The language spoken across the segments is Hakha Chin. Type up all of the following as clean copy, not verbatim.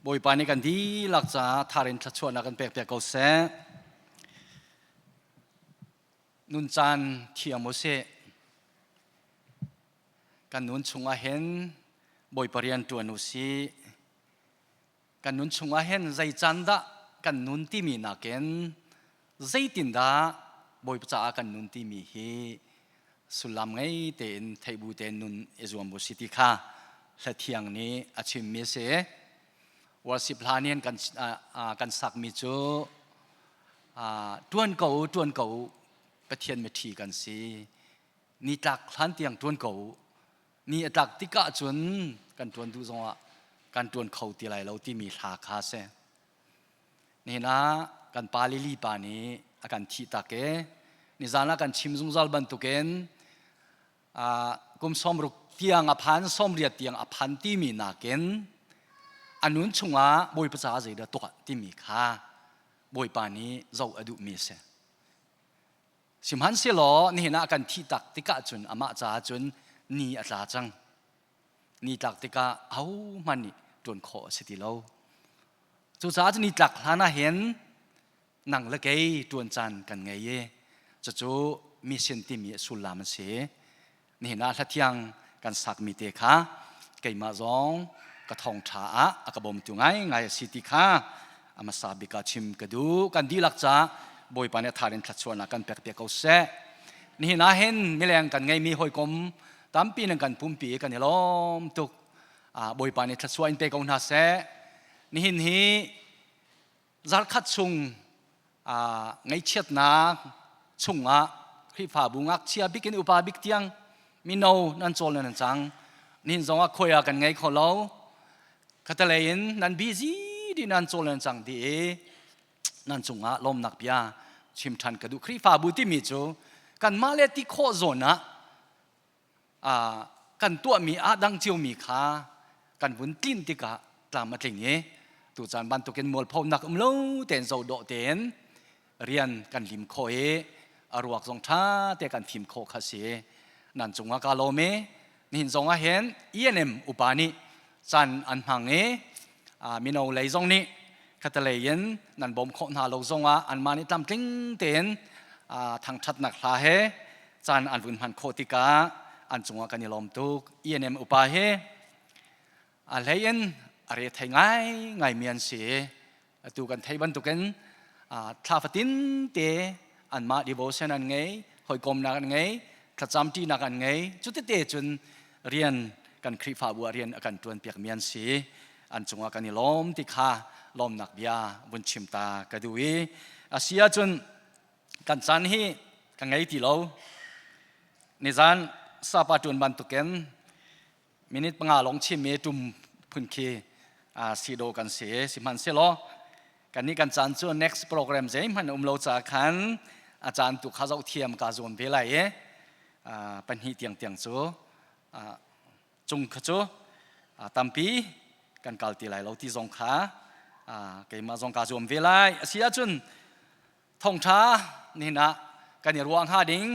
Bawipa nih kan dihlak caah tharin thluachuahnak kan pek piak ko seh. Nun caan thiam u sih. Kan nun chungah hin Bawipa rian ṭuan u sih. Kan nun chungah hin zei caan dah kan nun timi nakin zeitindah Bawipa caah kan nun timi hi sullam ngei tein theih bu tein nun i zuam u si ti kha hlathiang nih a chimmi a si. Worship hla nih kan kan sakmi cu ṭuan ko u, ṭuan ko u, Pathian miṭhi kan si. Ni tlak hlan tiang ṭuan ko u. Ni a tlak tikah cun kan ṭuan duh zongah kan ṭuan kho ti lai lo timi hla kha a si. Nihin ah kan pa Lily pa nih a kan thih tak i nizan ah kan chim zungzal bantukin kum 60 tiang a phan 80 tiang a phan timi nakin a nun chungah Bawipa caah zeidah tuah timi kha Bawipa nih zoh a duhmi a si. Sihmanhsehlaw nihin ah kan thih tak tikah cun amah caah cun ni a tla cang. Ni tlak tikah ahohmanh nih ṭuan khawh a si ti lo. Cucaah cu ni tlak hlan ah hin nang le kei ṭuan caan kan ngei i cucu mission timi a sullam a si. Nihin ah hlathiang kan sakmi te kha keimah zong ka thawngṭha ah a ka bawmtu ngaingai a si ti kha a hmasa bik ah chim ka duh. Kan dihlak caah Bawipa nih a thar in thluachuahnak kan pek piak ko seh. Nihin ah hin mileng kan ngeimi hawikom tampi nan kan pumpi i kan i lawm tuk. Bawipa nih thluachuah in pe ko hna seh. Nihin hi zarkhat chung ngaihchiatnak chungah Khrihfabu ngakchia bik in upa bik tiang mino nan cawl nan cang. Nihin zongah khuai ah kan ngei kho lo. Khatalei in nan busy dih nan cawl nan cang dih i nan cungah lawmnak bia chim ṭhan ka duh. Khrihfabu timi cu kanmah le ti khawh zawn ah kan tuahmi ah dang ciomi kha kan vun tlin tikah tlam a tling i tucaan bantukin mualphonak um lo tein zohdawh tein rian kan lim khawh i a ruak zong ṭha te kan fim khawh kha si. Nan cungah ka lawm i nihin zong ah hin ENM upa nih caan an hmang i mino lei zong nih khatalei in nan bawm khawh hna lo zong ah anmah nih tlamtling tein thangṭhatnak hla he caan an vun hman khawh tikah an cungah kan i lawm tuk. ENM upa hi a hlei in a re thei ngai ngai mi an si. Atu kan thei bantukin thla fatin te anmah devotion an ngei, hawikomnak an ngei, thlacam ṭinak an ngei. Cutete cun rian kan Khrihfabu ah rian a kan ṭuan piakmi an si. An cungah kan i lawm ti kha lawmnak bia vun chim ta ka duh i a si ahcun kan caan hi ka ngei ti lo. Nizan sapa ṭuan bantukin minute 5 lawng chim i ṭum phun khi si do kan si. Sihmanhsehlaw kannih kan caan cu next program zeihmanh um lo ca khan a caan tu kha zoh thiam ka zuam ve lai i pahnih tiang tiang cu cung kha cu tampi kan kal ti lai lo ti zong kha keimah zong ka zuam ve lai. A si ahcun thawngṭha nihin ah kan i ruah hnga ding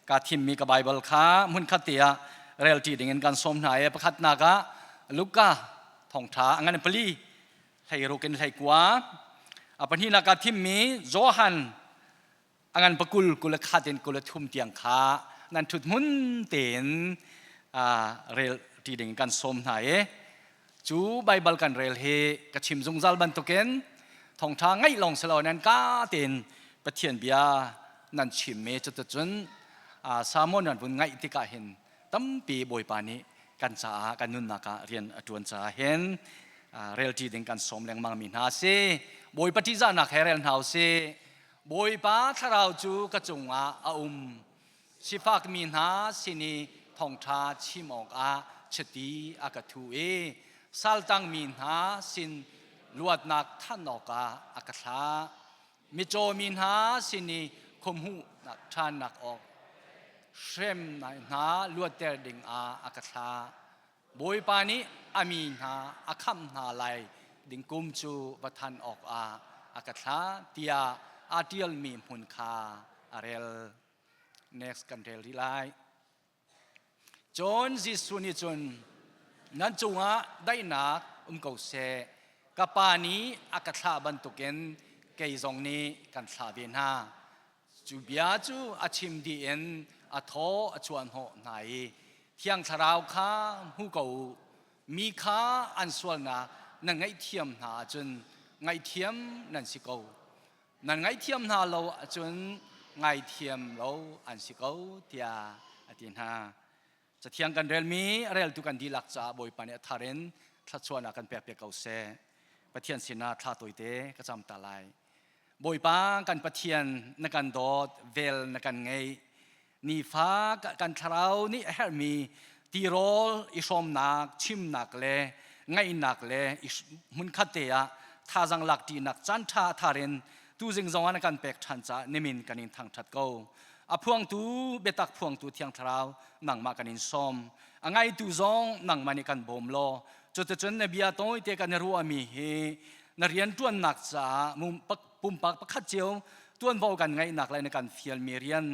ka thimmi ka Bible kha hmunkhat te ah relṭi ding in kan sawm hna i pakhatnak ah Luka thawngṭha a ngan pali 16 in 19, a pahnihnak ka thimmi Johan a ngan pakul 21 in 23 tiang kha nan ṭhut hmun tein rel ṭi ding kan sawm hna i cu Baibal kan rel hi ka chim zungzal bantukin thawngṭha ngaih lawng si lo nan ka tein Pathian bia nan chimmi cuticun sermon nan vun ngaih tikah hin tampi Bawipa nih kan caah kan nunnak ah rian a ṭuan caah hin relṭi ding kan sawm lengmang mi hna a si. Bawipa ṭihzahnak he rel hna u sih. Bawipa thlarau cu ka cungah a um. Sifakmi hna sin i thawngṭha chim awkah chiti a ka thuh i saltangmi hna sin luatnak thanh awkah a ka thlah. Mitcaw mi hna sin i khuahmuhnak ṭhannak awk hrem hna luatter dingah a ka thlah. Bawipa nih a mi hna a khamh hna lai ding kum cu va than awkah a ka thlah tiah aa ṭialmi hmun kha a rel. Next kan rel rih lai. Cun Jesuh nih cun nan cungah daihnak um ko seh. Ka Pa nih a ka thlah bantukin kei zong nih kan thlah ve hna. Cu bia cu a chim dih in a thaw a chuahhnawh hna i Thiang Thlarau kha hmu ko u. Mi kha an sualnak nan ngaihthiam hna ahcun ngaihthiam nan si ko. Nan ngaihthiam hna lo ahcun ngaithiam lo an si ko tiah a ti hna. Cathiang kan relmi a reltu kan dihlak caah Bawipa nih a thar in thluachuahnak kan pek piak ko seh. Pathian sinah thla tawite ka cam ta lai. Bawipa kan Pathian na kan dawt, vel na kan ngeih. Nifa kan thlarau nih a herhmi tirawl i hrawmnak, chimnak le ngaihnak le hmunkhat te ah thazang lak ṭinak caan ṭha thar in tuzing zong ah na kan pek ṭhan caah nimin kan in thangṭhat ko. A phuangtu biatak phuangtu Thiang Thlarau nangmah kan in sawm. A ngaitu zong nangmah nih kan bawm law cuticun na bia tawite kan i ruahmi hi na rianṭuannak caah pumpak pakhat cio tuanvo kan ngeihnak le na kan fialmi rian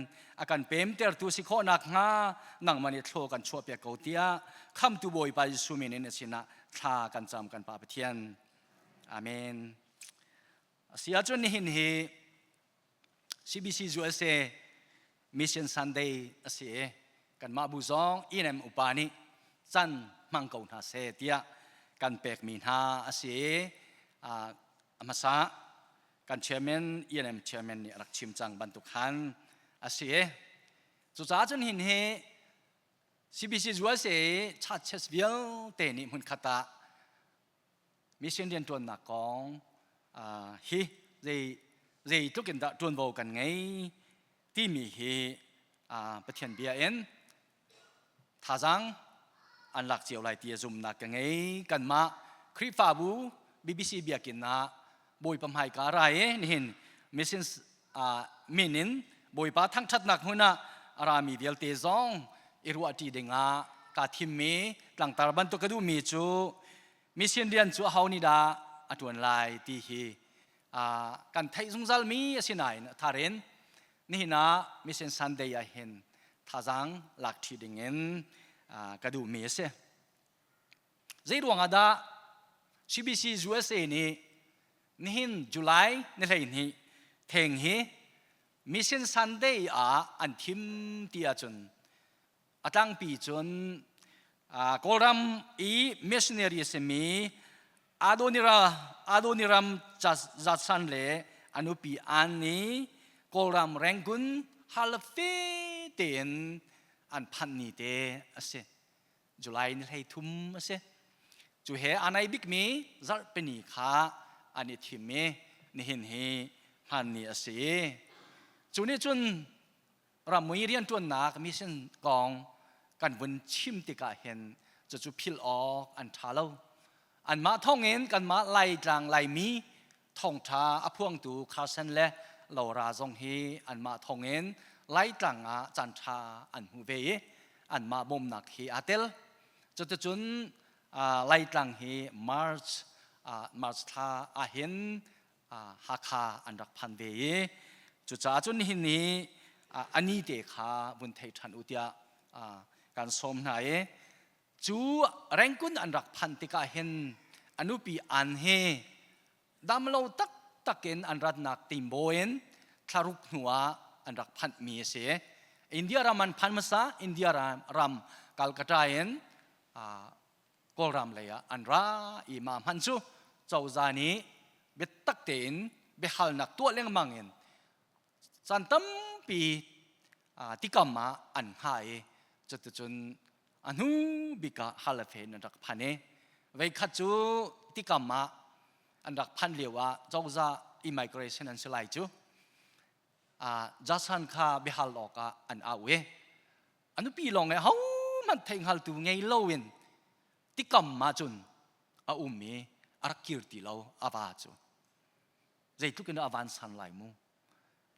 a kan pemtertu si khawh nakhnga nangmah nih thlaw kan chuahpiak ko tiah khamtu Bawipa Jesuh min in na sinah thla kan cam kan Pa Pathian. Amen. A si ahcun nihin hi CBC USA Mission Sunday a si i kanmah bu zong ENM upa nih can hmang ko hna seh tiah kan pekmi hna a si i a hmasa kan chairman ENM chairman nih a rak chim cang bantuk khan a si i cucaah cun hin hi CBC USA churches vialte nih hmunkhat ah mission rianṭuannak kong hi zei zeitluk in dah ṭuanvo kan ngei timi hi Pathian bia in thazaang an lak cio lai ti a zumnak ka ngei. Kanmah Khrihfabu BBC biakinn ah Bawipa hmaika ra i nihin mission min in Bawipa thangṭhatnak hmun ah a rami vialte zong i ruahṭi dingah kaa thimmi tlangtar bantuk ka duhmi cu mission rian cu aho nih dah a ṭuan lai ti hi kan theih zungzalmi a si nain a thar in nihin ah Mission Sunday ah hin thazaang lak ṭhi dingin ka duhmi a si. Zei ruangah dah CBC USA nih nihin July ni 12 theng hi Mission Sunday ah an thim ti ahcun a tlangpi cun Kawlram i missionary a simi Adonira Adoniram Judson le a nupi Ann nih Kawlram Rangoon halafe tein an phanh ni te a si. July ni 33 a si. Cu he aa nai bikmi zarhpini kha an i thim i nihin hi hman ni a si. Cu nih cun ramui rianṭuannak mission kong kan vun chim tikah hin cucu philh awk an ṭha lo. Anmah thawngin kanmah Laitlang Laimi thawngṭha a phuangtu Carson le Laura zong hi anmah thawngin Laitlang ah caanṭha an hmu ve i anmah bawmnak hi aa tel. Cuticun Laitlang hi March March thla ahhin Hakha an rak phan ve i cucaah cun nihin ni a ni te kha vun thei ṭhan u tiah kan sawm hna i cu Rangoon an rak phanh tikah hin a nupi Ann hi dam lo taktak in an ratnak timbaw in thlaruk hnu ah an rak phanhmi a si. India ram an phan hmasa, India ram, ram Calcutta in Kawlram lei ah an ra i mah hman cu cozah nih biatak tein biahalnak tuah lengmang in caan tampi tikam ah an hngah i cuticun a hnu bik ah halafe in an rak phan i veikhat cu tikam ah an rak phan lio ah cozah immigration an si lai cu Jasan kha biahal awkah an au i a nupi lawng i hohmanh theihhngaltu ngei loin tikam ah cun a um i a rak kir ti lo a va cu zeitluk in a vansan lai mu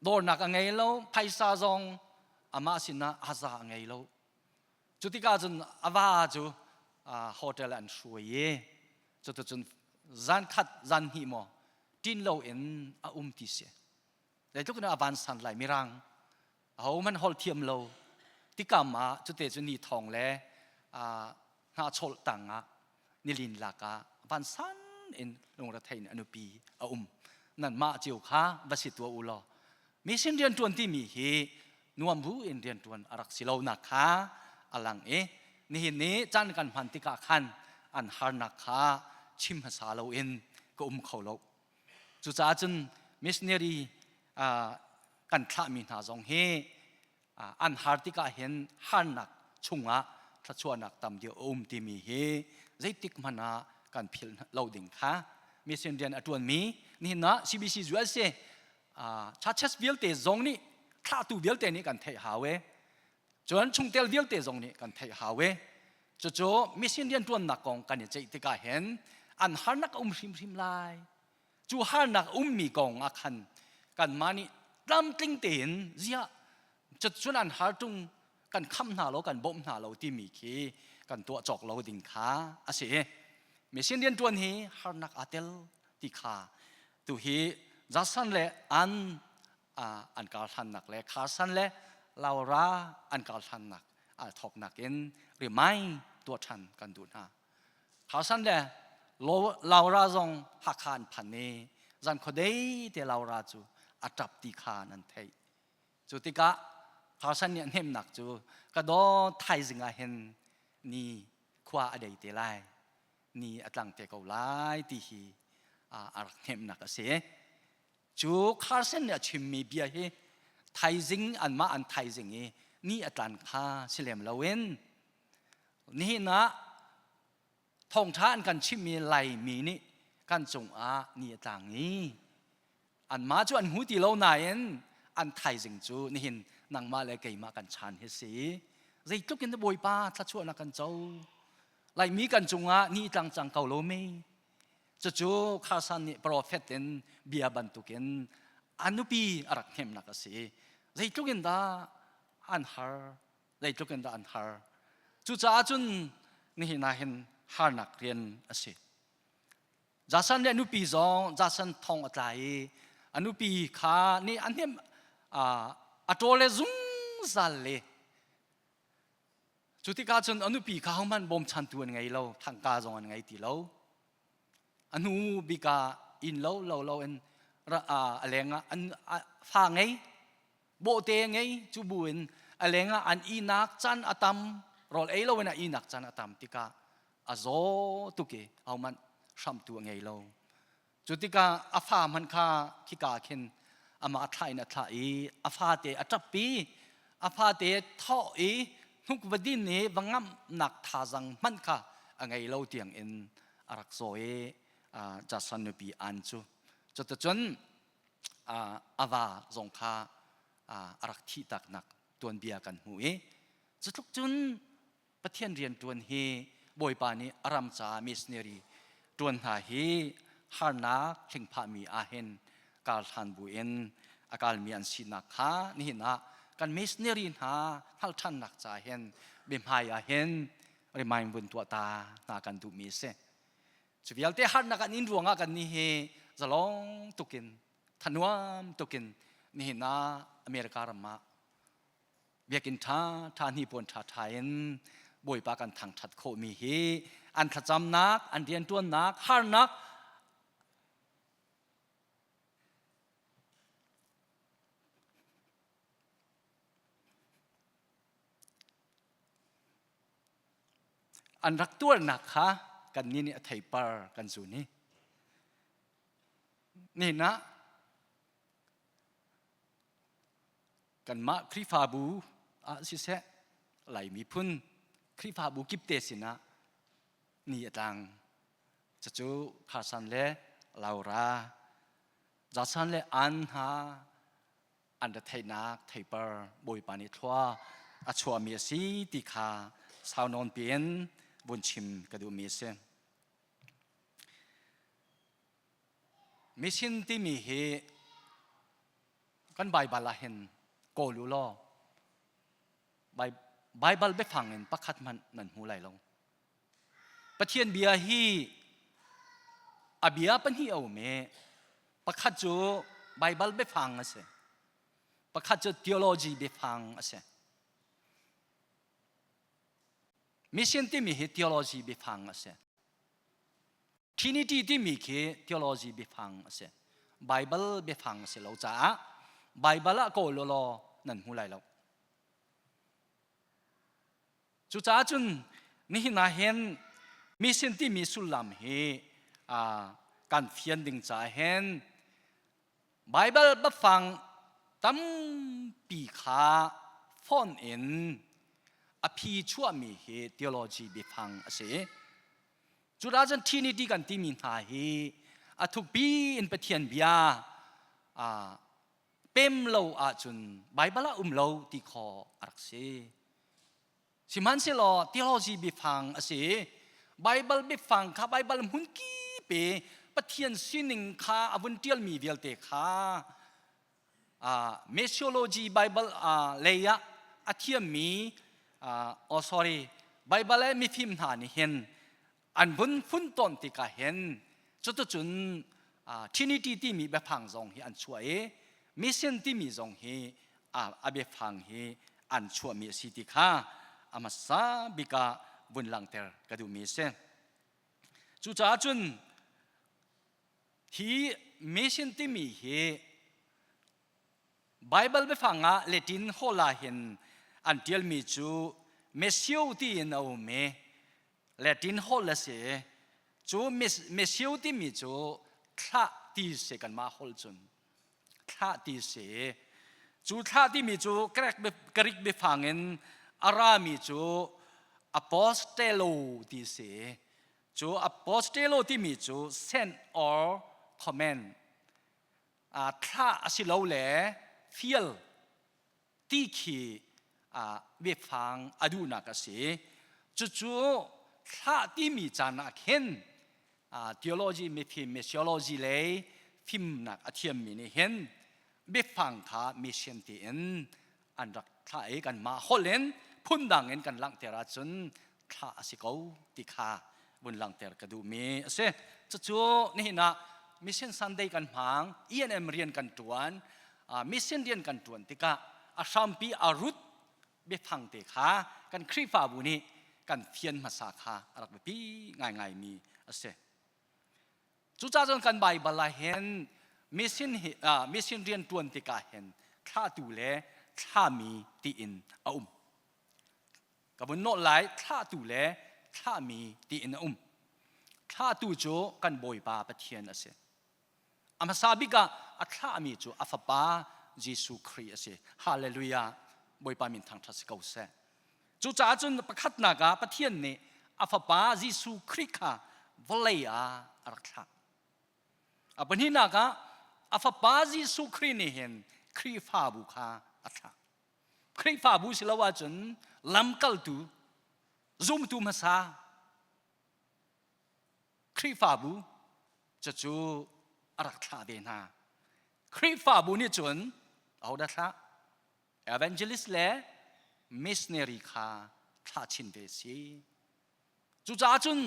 dawrnak a ngei lo phaisa zong amah sinah aza a ngei lo cu tikah cun a va cu hotel an hruai i cuticun zan khat zan hnih maw ṭin loin a um ti si zeitluk in a vansan lai mirang ahohmanh holh thiam lo tikam ah cute cu ni thawng le hnahchawl tang ah nilin lak ah vansan in lungrethei in a nupi a um. Nanmah cio kha va si tuah u law mission rian ṭuan timi hi nuam bu in rian ṭuan a rak si lonak kha a lang i nihin ni caan kan hman tikah khan an harnak kha chim hmasa loin ka um kho lo. Cucaah cun missionary kan thlahmi hna zong hi an har tikah hin harnak chungah thluachuahnak tam deuh a um timi hi zeitik hmanh ah kan philh lo ding kha mission rian a ṭuanmi nihin ah CBC USA churches vialte zong nih thlahtu vialte nih kan theih hau e cun chungtel vialte zong nih kan theih hau e cucu mission rian ṭuannak kong kan i ceih tikah hin an harnak a um hrimhrim lai Cu harnak ummi kong ah khan kanmah nih tlamtling tein ziah cun an har ṭung kan khamh hna lo kan bawmh hna lo timi khi kan tuah cawk lo ding kha a si. Mission rianṭuan hi harnak aa tel ti kha tu hi Jason le an an karhlannak le Carson le Laura an karhlannak aa thawknak in remind tuah ṭhan kan duh hna. Carson le Laura zong Hakha an phan i zan khuadei te Laura cu a ṭap ti kha nan theih. Cu tikah Carson nih a hnemnak cu ka daw thaizing ah hin ni khua a dei te lai ni a tlang te ko lai ti hi a rak hnemnak a si. Cu Carson nih a chimmi bia hi thaizing anmah an thaizing i ni a tlan kha si lem loin Nihin ah thawngṭha an kan chimhmi Laimi nih kan cungah ni a tlang i anmah cu an hmu ti lo nain an thaizing cu nihin nangmah le keimah kan chan hi si. Zeitluk in Bawipa thluachuahnak kan co. Laimi kan cungah ni tlang cang ko lo mi. Cucu Kharsan nih profet in bia bantukin a nupi a rak hnemnak a si. Zeitluk in dah an har zeitluk in dah an har cucaah cun nihin ah hin harnak rian a si Jason le a nupi zong Jason thong a tla i a nupi kha nih a hnemh a ṭawl le zungzal le cu tikah cun a nupi kha hohmanh bawmchantu an ngei lo thangka zong an ngei ti lo a hnu bik ah inn lo lo lo in a leng ah an fa ngei bawhte ngei cu bu in a lengah an ihnak caan a tam rawl ei loin a ihnak caan a tam tikah a zaw tuk i ahohmanh hramtu a ngei lo cu tikah a fa hmanh kha khika khin amah a thlah in a thlah i a fate a ṭappi a fate thawh i hnuk va din i va ngamhnak thazang hmanh kha a ngei lo tiang in a rak zaw i Jason nupi An cu cuticun a va zong kha a rak thih taknak tuanbia kan hmu i cutluk cun Pathian rian ṭuan hi Bawipa nih a ram caah missionary ṭuan hna hi harnak hlingphahmi ahhin karhlan buin a kalmi an sinak kha nihin ah kan missionary hna hngalh ṭhannak caah hin biahmai ah hin remind vun tuah ta hna kan duhmi a si. Cu vialte harnak an in ruangah kan nih hi zalong tukin thanuam tukin nihin ah America ram ah biakinn ṭha ṭha hnipuan ṭha ṭha in Bawipa kan thangṭhat khawhmi hi an thlacamnak an rianṭuannak harnak An rak tuarnak kha kannih nih a theipar kan zun i nihin ah kanmah Khrihfabu ah siseh Lai miphun Khrihfabu kipte sinah ni a tlang. Cucu Kharsan le Laura, Jasan le Ann hna an retheihnak theipar Bawipa nih thlua a chuahmi a si ti kha sau nawn piin vun chim ka duhmi a si. Mission timi hi kan Baibal ah hin kawl u law Baibal biafang in pakhat hmanh nan hmu lai lo. Pathian bia hi a bia pahnih a um i pakhat cu Baibal biafang a si. Pakhat cu theology biafang a si. Mission timi hi theology biafang a si. Trinity timi khi theology biafang a si. Bible biafang a si lo caah Bible ah kawl law nan hmu lai lo. Cucaah cun nihin ah hin mission timi sullam hi kan fian ding caah hin Baibal biafang tampi kha fonh in a phi chuahmi hi theology biafang a si. Cudah cun Trinity kan timi hna hi a thukpi in Pathian bia pem lo ahcun Baibal ah um lo ti khawh a rak si. Sihmanhsehlaw theology biafang a si. Baibal biafang kha Baibal hmun kip i Pathian sining kha a vun ṭialmi vialte kha uh, Messiology Bible uh, lei ah a thiammi uh, oh sorry Bible le mifim hna nih hin an vun funtawn tikah hin cuticun Trinity timi biafang zong hi an chuah i mission timi zong hi a biafang hi an chuahmi a si ti kha a hmasa bik ah vun langhter ka duhmi a si. Cucaah cun hi mission timi hi Baibal biafang ah Latin holh ah hin an ṭialmi cu Messio tiin a um i Latin holh a si. Cu Messio timi cu thlah ti si kanmah holh cun thlah ti si. Cu thlah timi cu Greek biafang in a rami cu apostelo ti si. Cu apostelo timi cu send or command thlah a si lo le fial ti khi biafang a duhnak a si. Cucu thlah timi caan ah khin theology mifim missiology lei fimnak a thiammi nih hin biafang kha mission tiin an rak thlah i kanmah holh in phundang in kan langhter ahcun thlah a si ko ti kha vun langhter ka duhmi a si. Cucu nihin ah Mission Sunday kan hmang, E&M rian kan ṭuan, mission rian kan ṭuan tikah a hrampi a root biafang te kha kan Khrihfabu nih kan fian hmasa kha a rak biapi ngaingaimi a si. Cucaah cun kan Baibal ah hin mission hi mission rian ṭuan tikah hin thlahtu le thlami tiin a um. Ka vun nawlh lai thlahtu le thlahmi tiin a um. Thlahtu cu kan Bawipa Pathian a si. A hmasa bik ah a thlahmi cu a Fapa Jesuh Khrih a si. Hallelujah! Bawipa min thangṭhat si ko seh. Cucaah cun pakhatnak ah Pathian nih a Fapa Jesuh Khrih kha vawlei ah a rak thlah. A pahnihnak ah a Fapa Jesuh Khrih nih hin Khrihfabu kha a thlah. Khrihfabu si lo ahcun lamkaltu, zumtu hmasa, Khrihfabu cucu a rak thlah ve hna. Khrihfabu nih cun ahodah thlah? Evangelist le missionary kha thlah chin ve si. Cucaah cun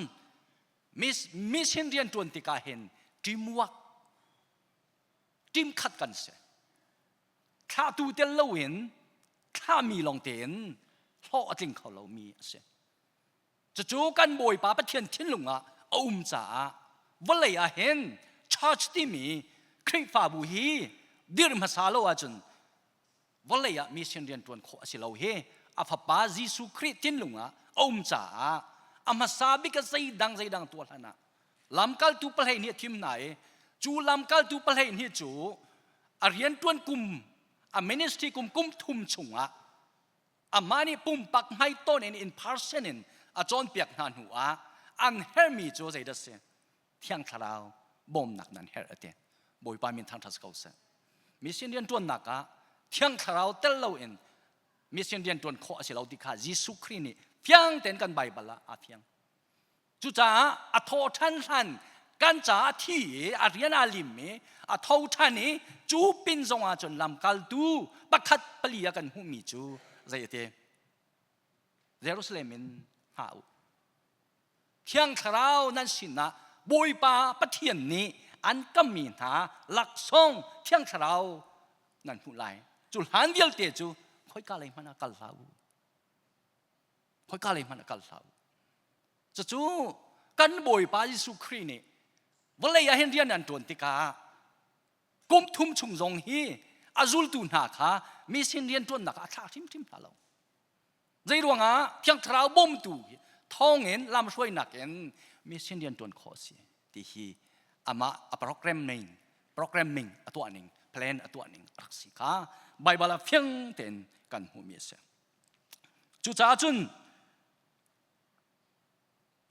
mission rian ṭuan tikah hin teamwork team khat kan si. Thlahtu tel loin thlahmi lawng tein hlawh a tling kho lomi a si. Cucu kan Bawipa Pathian thinlung ah a um caah vawlei ah hin church timi Khrihfabu hi dir hmasa lo ahcun vawlei ah mission rian ṭuan khawh a si lo hi a fapa Jesuh Khrih thinlung ah a um caah a hmasa bik ah zeidang zeidang tuah hlan ah lamkaltu pahlei nih a thim hna i cu lamkaltu pahlei nih cu a rianṭuan kum a ministry kum kum thum chungah amah nih pumpak hmaitawn in in person in a cawnpiak hna hnu ah an herhmi cu zeidah si thiang thlarau bawmnak nan herh a ti bawipa min thangṭhat ko seh mission rian ṭuannak ah thiang thlarau tel loin mission rian ṭuan khawh a si lo ti kha Jesuh Khrih nih fiang tein kan Baibal ah aa fiang Cucaah a thawh ṭhan hlan kan caah a thi i a rian aa lim i a tho ṭhan i cu pin zongah cun lamkaltu pakhat pali a kan hmuhmi cu zei a ti? Jerusalem in hngah u. Thiang Thlarau nan sinah Bawipa Pathian nih an kammi hna laksawng Thiang Thlarau nan hmuh lai. Cu hlan vialte cu khoika lei hmanh ah kal hlah u. Khoika lei hmanh ah kal hlah u. Cucu kan Bawipa Jesuh Khrih nih Vawlei ah hin rian an ṭuan tikah kum thum chung zong hi a zultu hna kha mission rian ṭuannak ah a thlah hrimhrim hna lo. Zei ruangah Thiang Thlarau bawmtu thawngin lamhruainak in mission rian ṭuan khawh a si ti hi amah a program ning programming a tuah ning plan a tuah ning a rak si kha Baibal ah fiang tein kan hmuhmi a si. Cucaah cun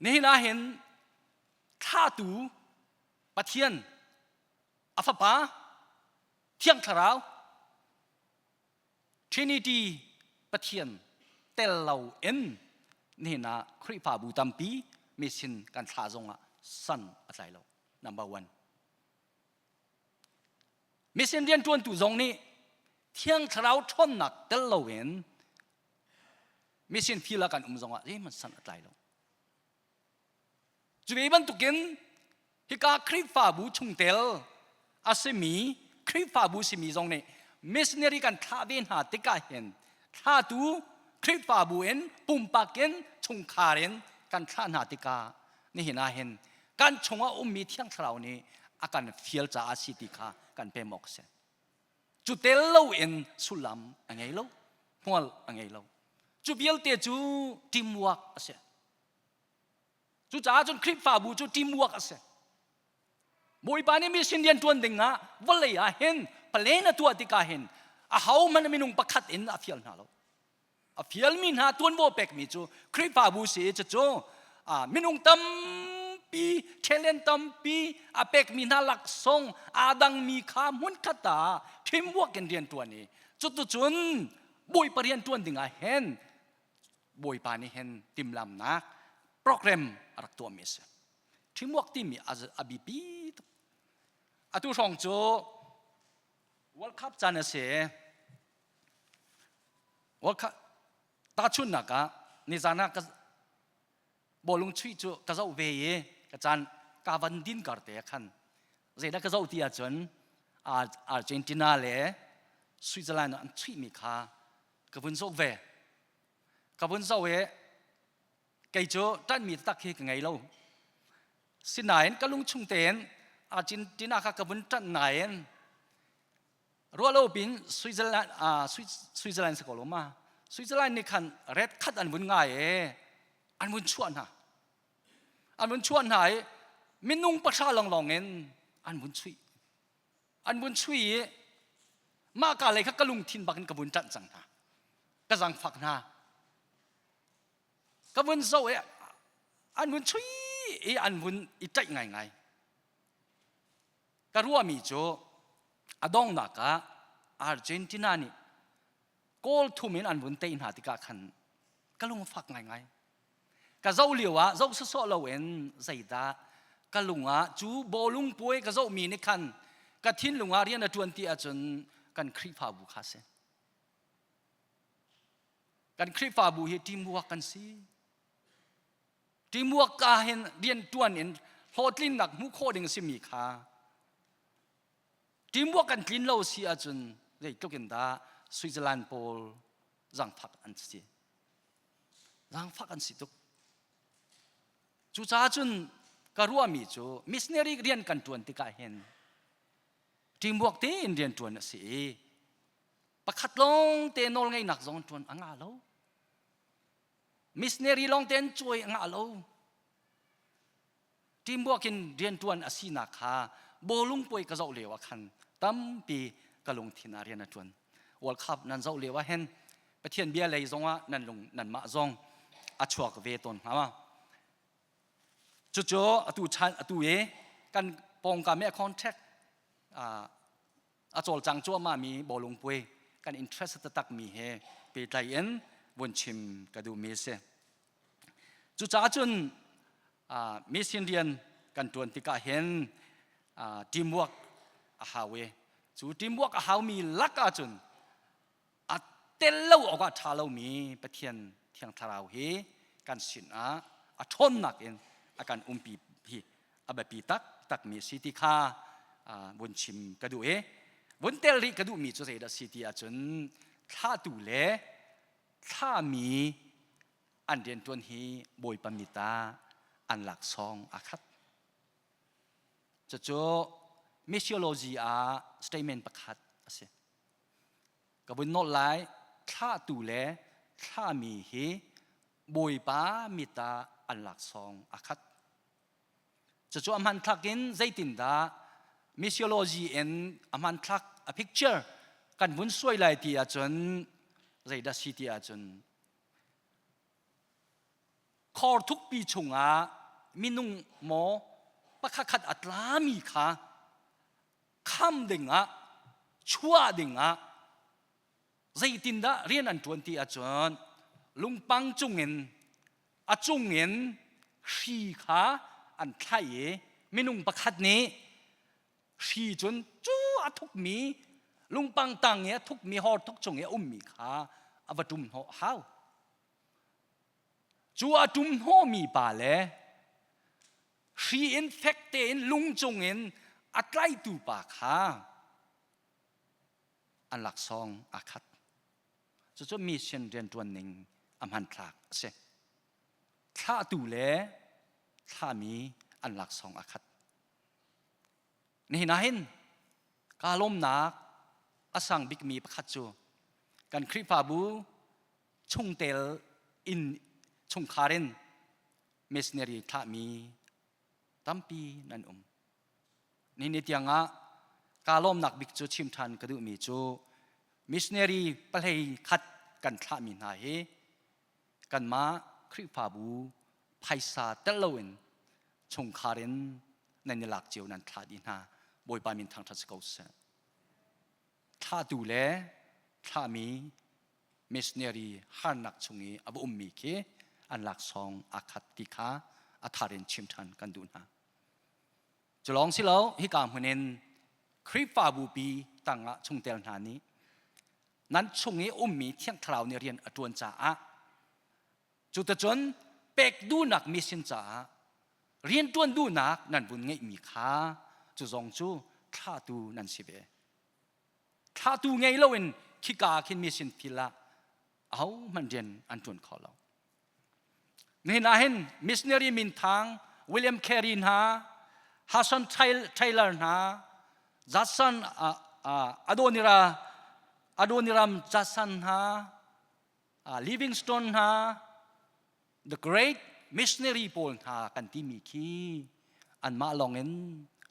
nihin ah hin thlatu Pathian a fapa Thiang Thlarau Trinity Pathian tel lo in nihin ah Khrihfabu tampi mission kan thlah zongah san a tlai lo. Number one. Mission rianṭuantu zong nih Thiang Thlarau ṭhawnnak tel loin mission field ah kan um zongah zeihmanh san a tlai lo. Cu ve bantukin hika Khrihfabu chungtel a simi Khrihfabu simi zong nih missionary kan thlah ve hna tikah hin thlatu Khrihfabu in pumpak in chungkhar in kan thlah hna tikah nihin ah hin kan chungah ummi Thiang Thlarau nih a kan fial caah si ti kha kan pem awk a si. Cu tel loin sullam a ngei lo, hmual a ngei lo. Cu vialte cu teamwork a si. Cucaah cun Khrihfabu cu teamwork a si. Bawipa nih mission rian ṭuan ding ah vawlei ah hin plan a tuah tikah hin ahohmanh minung pakhat in a fial hna lo. A fialmi hna tuanvo pekmi cu Khrihfabu si i cucu minung tampi talent tampi a pekmi hna laksawng aa dangmi kha hmunkhat ah teamwork in rian ṭuan i cuticun Bawipa rian ṭuan ding ah hin Bawipa nih hin timhlamnak program a rak tuahmi a si. Teamwork timi a biapi tuk. Atu hrawng cu World Cup caan a si. World Cup tahchunhnak ah nizan ah ka bawlung chuih cu ka zoh ve i ka caan ka van din kar te khan zeidah ka zoh ti ahcun Argentina le Switzerland an chuihmi kha ka vun zoh ve. Ka vun zoh i kei cu ṭanhmi taktak hi ka ngei lo. Sinain ka lungchung tein Argentina kha ka vun ṭanh nain ruahlo pin Switzerland uh, Switzerland si ko lo ma Switzerland nih khan red khat an vun ngai i an vun chuah hna an vun chuah hna i minung pahra lawnglawng in an vun chuih an vun chui i mah ka lei kha ka lungthin bak in ka vun ṭanh cang hna ka zangfak hna ka vun zoh i an vun chui i an vun i ṭaih ngaingai ka ruahmi cu a donghnak ah Argentina nih kawl thum in an vun tei hna tikah khan ka lung fak ngaingai Ka zoh lio ah zoh sawsawh loin zeidah ka lung ah cu bawlung puai ka zohmi nih khan ka thinlung ah rian a ṭuan ti ahcun kan Khrihfabu kha a si. Kan Khrihfabu hi teamwork kan si. Teamwork ka hin rian ṭuan in hlawhtlinnak hmuh khawh ding a simi kha teamwork kan tlin lo si ahcun zeitluk in dah Switzerland pawl zangfak an si. Zaangfak an si tuk. Cucaah cun ka ruahmi cu missionary rian kan ṭuan tikah hin teamwork tein rian ṭuan a si i pakhat lawng te nawlngeihnak zong ṭuan a ngah lo. Missionary lawng tein cuai a ngah lo. Teamwork in rianṭuan a sinak kha bawlung puai ka zoh lio ah khan tampi ka lungthin ah rian a ṭuan. World Cup nan zoh lio ah hin Pathian bia lei zongah nan lung nanmah zong a chuak ve tawn hnga ma. Cucu atu chan atu i kan pawngkam i a contact a cawlcang cuahmah mi bawlung puai kan interest taktak mi he pehtlai in vun chim ka duhmi a si. Cucaah cun mission rian kan ṭuan tikah hin teamwork a hau i cu teamwork a haumi lak ahcun a tel lo awk ah ṭha lomi Pathian Thiang Thlarau hi kan sinah a ṭhawnnak in a kan umpi hi a biapi taktakmi a si ti kha vun chim ka duh i vun tel rih ka duhmi cu zeidah a si ti ahcun thlahtu le thlahmi an rianṭuan hi Bawipa mit ah an laksawng aa khat. Cucu missiology ah statement pakhat a si. Ka vun nolh lai, thlahtu le thlahmi hi Bawipa mit ah an laksawng a khat. Cucu a hmanthlak in zeitindah missiology in a hmanthlak a picture kan vun suai lai ti ahcun zeidah si ti ahcun khor thukpi chungah minung maw pakhatkhat a tlami kha kham dingah chuah dingah zeitindah rian an ṭuan ti ahcun lungpang cungin a cungin hri kha an thlaih i minung pakhat nih hri cun cu a thukmi lungpang tang i a thukmi hor thuk chung i a ummi kha a va ṭum hnawh hau. Cu a ṭum hnawhmi pa le hri in fek tein lung cungin a tlaitu pa kha an laksawng aa khat. Cucu mission rianṭuan ning a hmanthlak a si. Thlahtu le thlahmi an laksawng aa khat. Nihin ah hin kaa lawmnak a sang bikmi pakhat cu kan Khrihfabu chungtel in chungkhar in missionary thlahmi tampi nan um. Nihin ni tiangah kaa lawmnak bik cu chim ṭhan ka duhmi cu missionary pahlei khat kan thlahmi hna hi kanmah Khrihfabu phaisa tel loin chungkhar in nan i lak cio nan thlah dih hna. Bawipa min thangṭhat si ko seh. Thlahtu le thlahmi missionary harnak chung i a va ummi khi an laksawng aa khat ti kha a thar in chim ṭhan kan duh hna. Cu lawng si lo, hika hmun in Khrihfabu pi tangah chungtel hna nih nan chung i ummi Thiang Thlarau nih rian a ṭuan caah cuticun pek duhnak mission caah rianṭuan duhnak nan vun ngeihmi kha cu zong cu thlahtu nan si ve. Thlahtu ngei loin khika khin mission field ah ahohmanh rian an ṭuan kho lo. Nihin ah hin missionary minthang William Carey hna, Hudson Taylor hna, Judson Adonira Adoniram Judson hna, Livingstone hna, the great missionary pawl hna kan timi khi anmah lawng in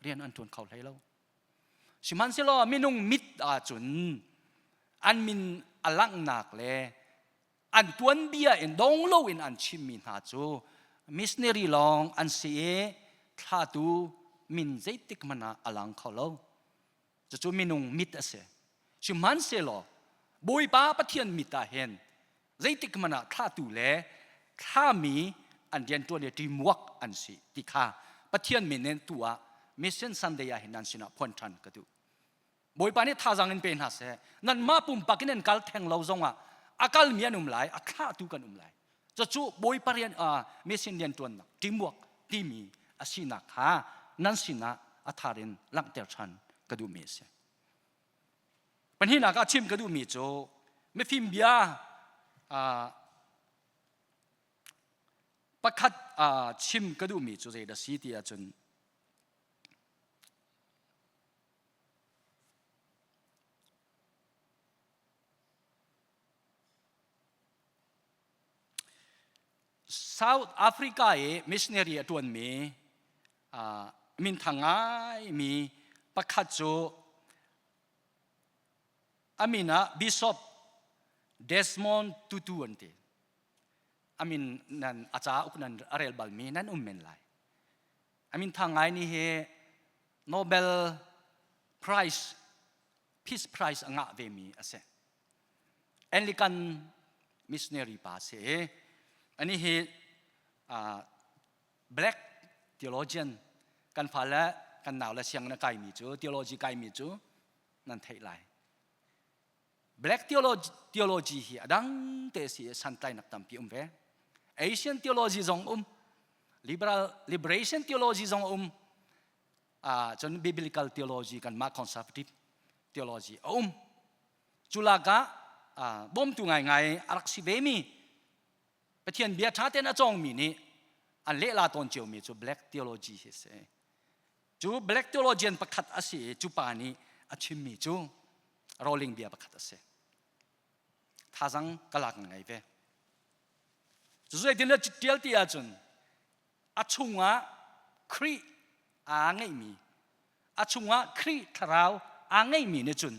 rian an ṭuan kho hlei lo. Sihmanhsehlaw minung mit ahcun an min a langhnak le an tuanbia in dong loin an chimmi hna cu missionary lawng an si i thlatu min zeitik hmanh ah a lang kho lo. Cucu minung mit a si. Sihmanhsehlaw Bawipa Pathian mit ah hin zeitik hmanh ah thlatu le thlami an rianṭuan i teamwork an si ti kha Pathian min in tu ah Mission Sunday ah hin nan sinah phuan ṭhan ka duh. Bawipa nih thazaang in pe hna seh. Nanmah pumpak in an kal theng lo zongah a kalmi an um lai, a thlahtu kan um lai. Cucu Bawipa rian uh, mission rian ṭuannak teamwork timi a sinak kha nan sinah a thar in langhter ṭhan ka duhmi a si. Pahnihnak ah chim ka duhmi cu mifim bia uh, pakhat uh, chim ka duhmi cu zeidah si ti ahcun South Africa i missionary a ṭuanmi minthang ngaimi pakhat cu a min ah Bishop Desmond Tutu an ti. A min nan a cauk nan a rel balmi nan um men lai. A minthang ngai ni hi Nobel Prize Peace Prize a ngah vemi a si. Anglican missionary pa a si i ani hi uh, black theologian kan fale kan nau le siang na kaimi cu theology kaimi cu nan theih lai. Black theology, theology hi a dang te si i santlainak tampi um ve. Asian theology zong um, liberal liberation theology zong um, uh, cun biblical theology kanmah conservative theology a um. Cu lakah uh, bawmtu ngaingai a rak si vemi Pathian bia ṭha tein a cawngmi nih an lehla tawn ciomi cu black theology hi a si. Cu black theologian pakhat a si i cu pa nih a chimmi cu rolling bia pakhat a si. Thazang ka lak ngei ve. Cu zeitin le tial ti ahcun a chungah Khrih aa ngeihmi a chungah Khrih thlarau aa ngeihmi nih cun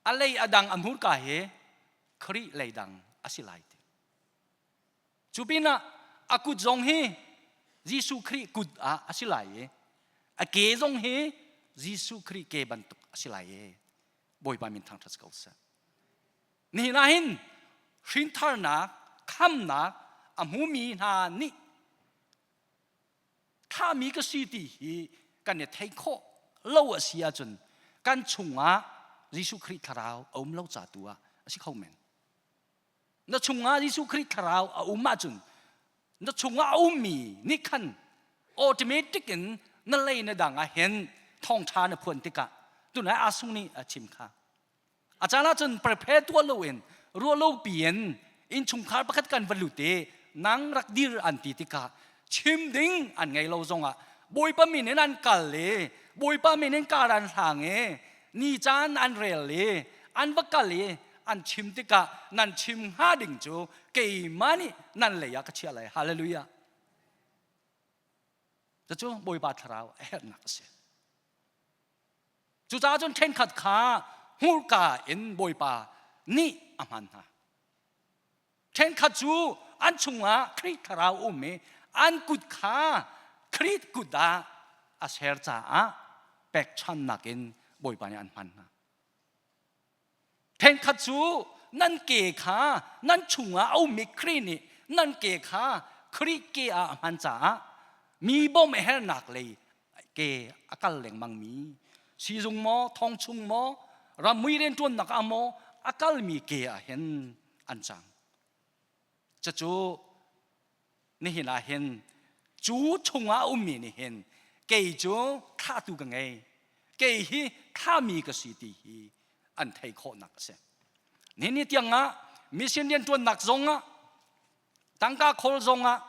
a lei a dang a hmurka hi Khrih lei dang a si lai ti. Cu pinah a kut zong hi Jesuh Khrih kut ah a si lai i a ke zong hi Jesuh Khrih ke bantuk a si lai i Bawipa min thangṭhat ko seh. Nihin ah hin hrintharnak, khamnak a hmumi hna nih thlahmi ka si ti hi kan i theih khawh lo a si ahcun kan chungah Jesuh Khrih thlarau a um lo ca tu ah a si kho men. Na chungah Jesuh Khrih thlarau a um ahcun na chungah a ummi nih khan automatic in na lei na dang ah hin thawngṭha na phuan tikah tunai Asung nih a chim kha A caan ahcun prepare tuah loin ruah lo piin innchungkhar pakhat kan va lut i nang rak dir an ti tikah chim ding an ngei lo zongah Bawipa min in an kal i Bawipa min in kar an hlang i ni caan an rel i an va kal i an chim tikah nan chim hnga ding cu keimah nih nan lei ah ka chiah lai. Hallelujah. Cucu Bawipa thlarau a herhnak a si. Cucaah cun ṭhenkhat kha hmurka in Bawipa nih a hman hna. Ṭhenkhat cu an chungah Khrih thlarau um i an kut kha Khrih kut ah a ser caah pekchannak in Bawipa nih an hman hna. Ṭhenkhat cu nan ke kha nan chungah a ummi Khrih nih nan ke kha Khrih ke ah a hman caah mi bawmh a hernak lei ke a kal lengmangmi sizung maw thong chung maw rammui rianṭuannak ah maw a kalmi ke ah hin an cang. Cucu nihin ah hin cu chungah a ummi nih hin kei cu thlahtu ka ngei kei hi thlahmi ka si ti hi an theih khawhnak a si nihin ni tiang ah mission rianṭuannak zong ah tangka khawl zong ah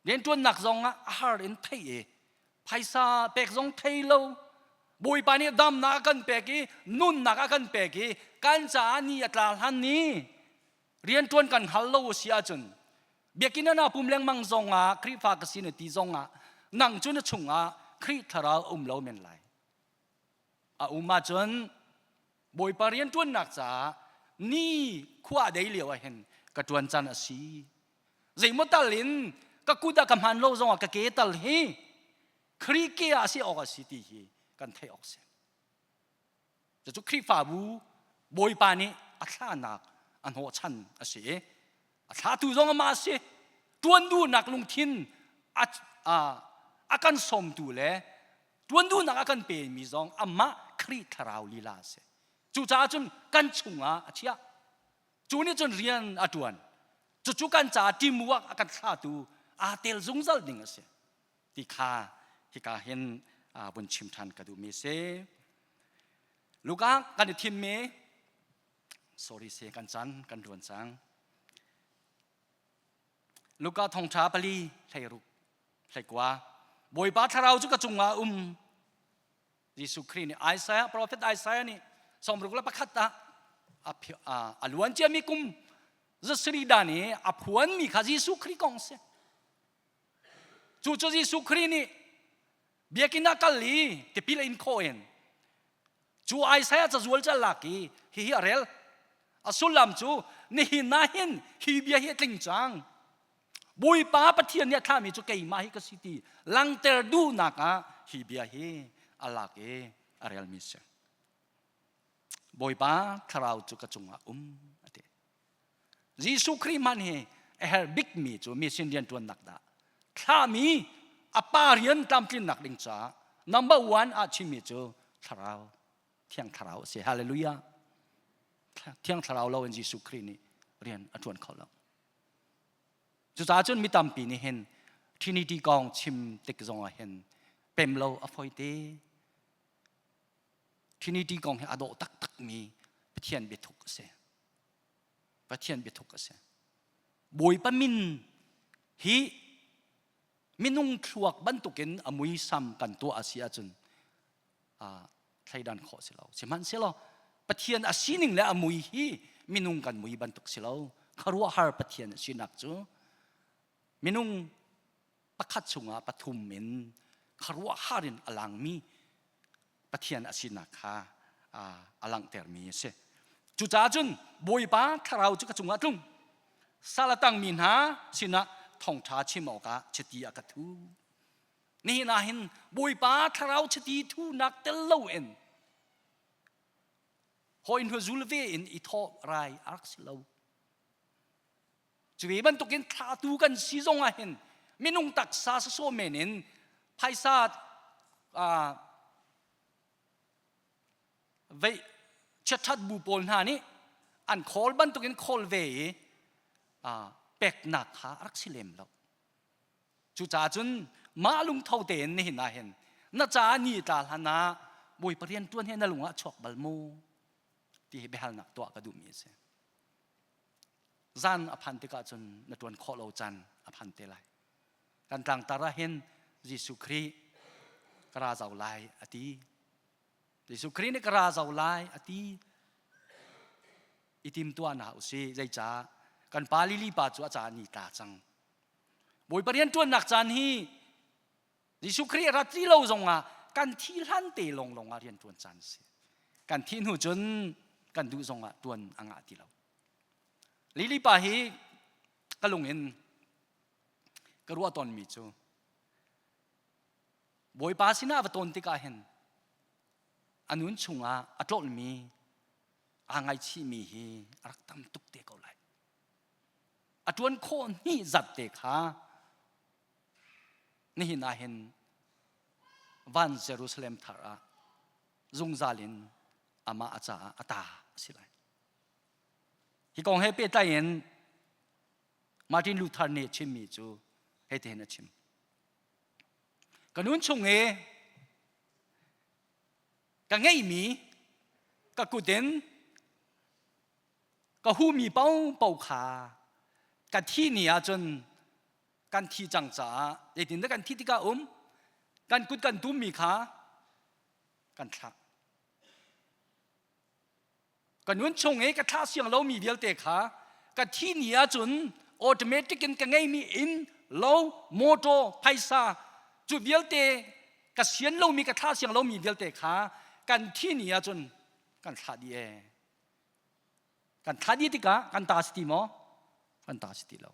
rianṭuannak zong ah a har in theih i phaisa pek zong thei lo Bawipa nih damnak a kan pek i nunnak a kan pek i kan caah ni a tla hlan ni rianṭuan kan hngal lo a si ahcun biakinn ah pum lengmang zongah Khrihfa ka si na ti zongah nang cu na chungah Khrih thlarau a um lo men lai a um ahcun Bawipa rianṭuannak caah ni khua dei lio ah hin ka ṭuan can a si zeimaw tal in ka kut ah ka hman lo zongah ka ke tal hi Khrih ke ah a si awk a si ti hi kan theih awk si Cucu Khrihfabu Bawipa nih a thlahnak a hnawhchan a si i a thlahtu zong amah a si. Ṭuan duhnak lungthin a, a, a kan sawmtu le ṭuan duhnak a kan pemi zong amah Khrih Thlarau lila a si. Cucaah cun kan chungah a chiah. Cu nih cun rian a ṭuan. Cucu kan caah teamwork a kan thlahtu aa tel zungzal ding a si. Ti kha hika hin vun chim ṭhan ka duhmi a si. Luka kan i thimmi sorry se kan chan kan ruan cang. Luka thongṭha pali hleiruk hleikua Bawipa thlarau cu ka cungah um Jesuh Khrih nih Isaiah prophet Isaiah nih 61 ah a luan ciami kum zasari dan i a phuanmi kha Jesuh Khrih kong si. Cu cu Jesuh Khrih nih biakinn ah kal i tipil a in khawh in cu Isaiah cazual cu a lak i hihi a rel. A sullam cu nihin ah hin hi bia hi a tling cang. Bawipa Pathian nih a thlahmi cu keimah hi ka si ti langter duhnak ah hi bia hi a lak i a relmi si. Bawipa thlarau cu ka cungah um a ti. Jesuh Khrih hmanh hi a herh bikmi cu mission rianṭuannak dah thlahmi a pa rian tlamtlinnak ding caah number one ah chimmi cu thlarau thiang thlarau a si hallelujah thiang thlarau lo in Jesuh Khrih nih rian a ṭuan kho lo cucaah cun mi tampi nih hin Trinity kong chim tik zong ah hin pem lo a fawi te Trinity kong hi a dawh taktakmi Pathian biathuk a si Pathian biathuk a si. Bawipa min hi Minung thluak bantukin a muisam kan tuah a si ahcun thleidan khawh si lo. Sihmanhsehlaw Pathian a sining le a mui hi minung kan mui bantuk si lo. Khuaruahhar Pathian a sinak cu minung pakhat chungah pathum in khuaruahhar in a langmi Pathian a sinak kha a langhtermi a si. Cucaah cun Bawipa thlarau cu ka cungah tlung. Sal a tangmi hna sinah thawngṭha chim awkah chiti a ka thu. Nihin ah hin Bawipa thlarau chiti thunak tel loin hawi hnu zul ve in i thawh rai a rak si lo. Cu ve bantukin thlatu kan si zong ah hin minung taksa sawsawh men in phaisa veih chiatṭhat bu pawl hna nih an khawl bantukin khawl ve i peknak kha a rak si lem lo. Cucaah cun mah lungtho tein nihin ah hin na caah ni tla hlan ah Bawipa rian ṭuan hi na lung ah chuak bal maw ti hi biahalnak tuah ka duhmi a si. Zan a phan tikah cun na ṭuan khawh lo caan a phan te lai. Kan tlangtar ah hin Jesuh Khrih ka ra zau lai a ti. Jesuh Khrih nih ka ra zau lai a ti. I tim tuah hna usih. Zeicah kan pa Lili pa cu a ca ni tla cang. Bawipa rian ṭuannak caan hi Jesuh Khrih rat ti lo zongah kan thi hlan te lawnglawng ah rian ṭuan caan a si. Kan thih hnu cun kan duh zongah ṭuan a ngah ti lo. Lili pa hi ka lung in ka ruah tawnmi cu Bawipa sinah va tawn tikah hin a nun chungah a tlolhmi aa ngaichihmi hi a rak tam tuk te ko lai. A ṭuan khawh hnih zat te kha nihin ah hin van Jerusalem thar ah zungzal in amah a caah a ta a si lai. Hi kong he pehtlai in Martin Luther nih chimmi cu hitihin a chim. Ka nun chung i ka ngeihmi ka kut in ka humi paohpaoh kha ka thih ni ahcun kan thi cang caah zeitindah kan thih tikah um kan kut kan tummi kha kan thlah ka nun chung i ka thlah siang lomi vialte kha ka thi ni ahcun automatic in ka ngeimi inn lo motor phaisa cu vialte ka sian lomi ka thlah siang lomi vialte kha kan thi ni ahcun kan thlah dih ee Kan thlah dih tikah kan ta si ti maw? Kan ta si ti lo.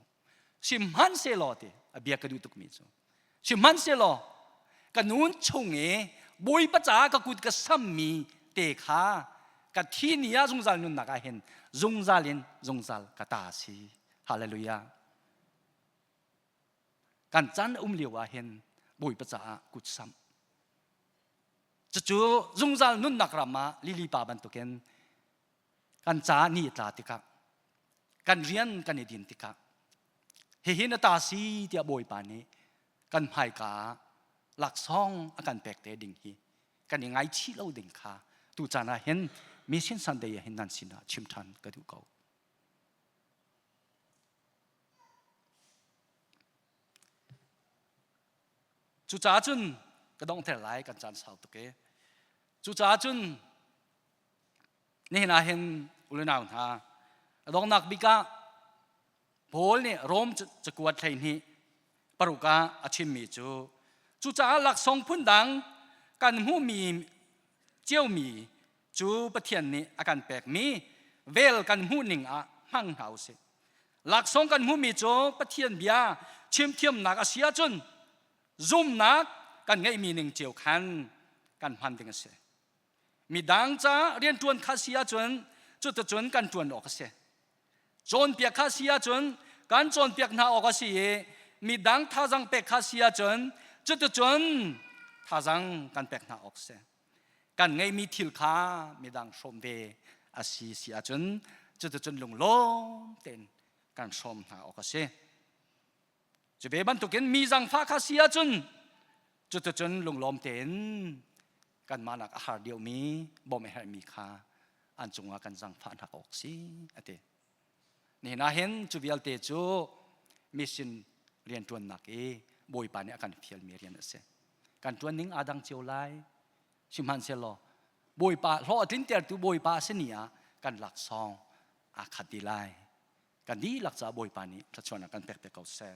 Sihmanhsehlaw ti a bia ka duh tukmi cu. Sihmanhsehlaw ka nun chung i Bawipa caah ka kut ka sammi te kha ka thi ni ah zungzal nunnak ah hin zungzal in zungzal ka ta si. Hallelujah. Kan caan um lio ah hin Bawipa caah kut samh. Cucu zungzal nunnak ram ah lili pa bantukin kan caah ni a tla tikah kan rian kan i din tikah hihi na ta si tiah Bawipa nih kan hmaika ah laksawng a kan pek te ding hi kan i ngaichih lo ding kha tu caan ah hin Mission Sunday ah hin nan sinah chim ṭhan ka duh ko. Cucaah cun ka donghter lai kan caan sau tuk e. Cucaah cun Nihin ah hin ulenau hna a donghnak bik ah Paul nih Rom cakuat 12 paruk ah a chimmi cu cucaah laksawng phundang kan hmuhmi ciomi cu Pathian nih a kan pekmi vel kan hmuhning ah hmang hna usih. Laksawng kan hmuhmi cu Pathian bia chimthiamnak a si ahcun zumnak kan ngeihmi ning cio khan kan hman ding a si. Midang ca rianṭuan kha si ahcun cuticun kan ṭuan awk a si. Cawnpiak kha si ahcun kan cawnpiak hna awk a si i midang thazang pek kha si ahcun cuticun thazang kan pek hna awk a si. Kan ngeihmi thil kha midang hrawm ve a si si ahcun cuticun lunglawm tein kan hrawm hna awk a si. Cu ve bantukin mi zangfah kha si ahcun cuticun lunglawm tein kanmah nak a har deuhmi bawmh a herhmi kha an cungah kan zangfah hna awk si a ti. Nihin ah hin cu vialte cu mission rianṭuannak i Bawipa nih a kan fialmi rian a si. Kan ṭuan ning aa dang cio lai. Sihmanhsehlaw Bawipa hlawh a tlintertu Bawipa a si ni ah kan laksawng aa khat dih lai. Kan dihlak caah Bawipa nih thluachuahnak kan pek te ko seh.